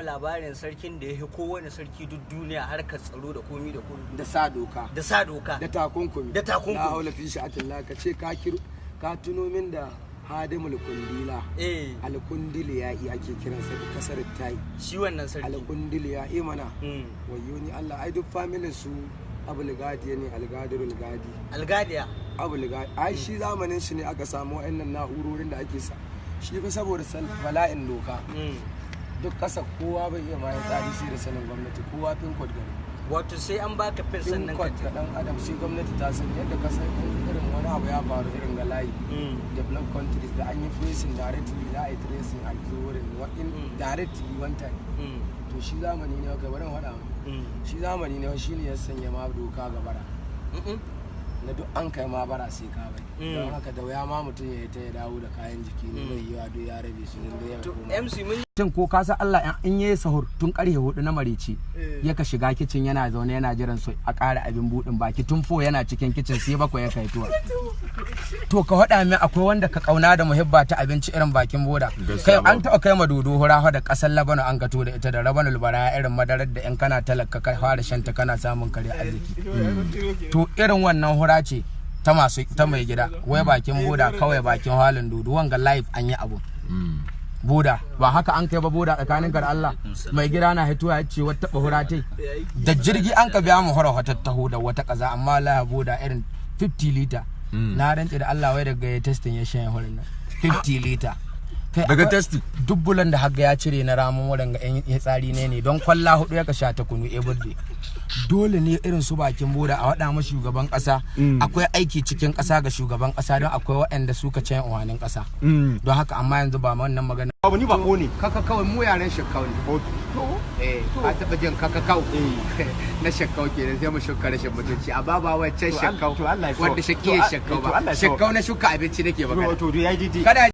labarin sarkin da ya fi kowane sarki duk duniya harkar tsaro da komi da komi. Da sa doka. Da sa doka. Da takunkumi. Da takunkumi. La haula fi sha'atillah, ka ce ka ka tuno min da Hadimul Kundila. Alkundili ya yi ake kiransa da kasar tai. Shi wannan sarki. Alkundili ya yi mana. Wayo ni Allah, ai duk familin su Abul Gadi ne, Algadirul Gadi. Algadiya. Abul Gadi ai shi zamanin shi ne aka samu wa'annan na'urorin da ake sa shi fa saboda bala'in doka. Duk kasa kowa bai iya bayan tsari sai da sanin gwamnati, kowa pin code gari. Wato sai an baka pin sannan ka pin code ga dan adam, sai gwamnati ta san yadda ka san irin wani abu ya faru irin ga layi. Developed countries da an yi tracing directly, za a yi tracing a zo wurin in directly one time. To shi zamani ne kai, bari in faɗa ma. Shi zamani ne shi ne ya sanya ma doka ga bara. Na duk an kai ma bara sai ka bai. Don haka da wuya ma mutum ya yi ta ya dawo da kayan jiki ne, bai yiwa duk ya rabe su da ya To koma. MC mun Tun ko ka san Allah in yayi sahur tun karfe 4 na marece ya ka shiga kicin, yana zaune yana jiran su a ƙara abin buɗin baki, tun 4 yana cikin kicin sai 7 ya kai tuwa. To ka faɗa min, akwai wanda ka kauna da muhibba ta abinci irin bakin boda? Kai, an taɓa kai ma dodo hura da ƙasar Labano, an gato da ita da Rabanul Baraya, irin madarar da in kana talaka ka fara shanta kana samun kare arziki. To irin wannan hura ce ta masu ta mai gida, wai bakin boda kawai, bakin halin dodo. Wanga live an yi abu boda ba haka an kai ba boda, tsakanin ka da Allah. Mai gida na hituwa ya ce wata taɓa hura tai da jirgi an ka biya mu hura wata taho da wata kaza, amma la boda irin 50 liter. Na rantse da Allah, wai daga ya testing ya shanye hurin nan 50 liter. Kai, Daga akwai testing? Dubbulan da haga ya cire na ramin wurin ga yan tsari ne don kwalla hudu ya ka sha ta kunu everyday. Dole ne irin su bakin boda a waɗa ma shugaban ƙasa akwai aiki cikin ƙasa ga shugaban ƙasa, don akwai waɗanda suka can uwanin ƙasa. Don haka amma yanzu ba wannan magana. Babu, ni bako ne. Kaka kawai, mu yaren Shekkau ne. Eh, ka taɓa jin kaka kau na Shekkau kenan, sai mu shuka rashin mutunci, amma ba wancan To Shekkau to Allah ya wanda to shakiyar to Shekkau Allah ba. ya Shekkau na shuka abinci nake magana. To yayi daidai. Kada.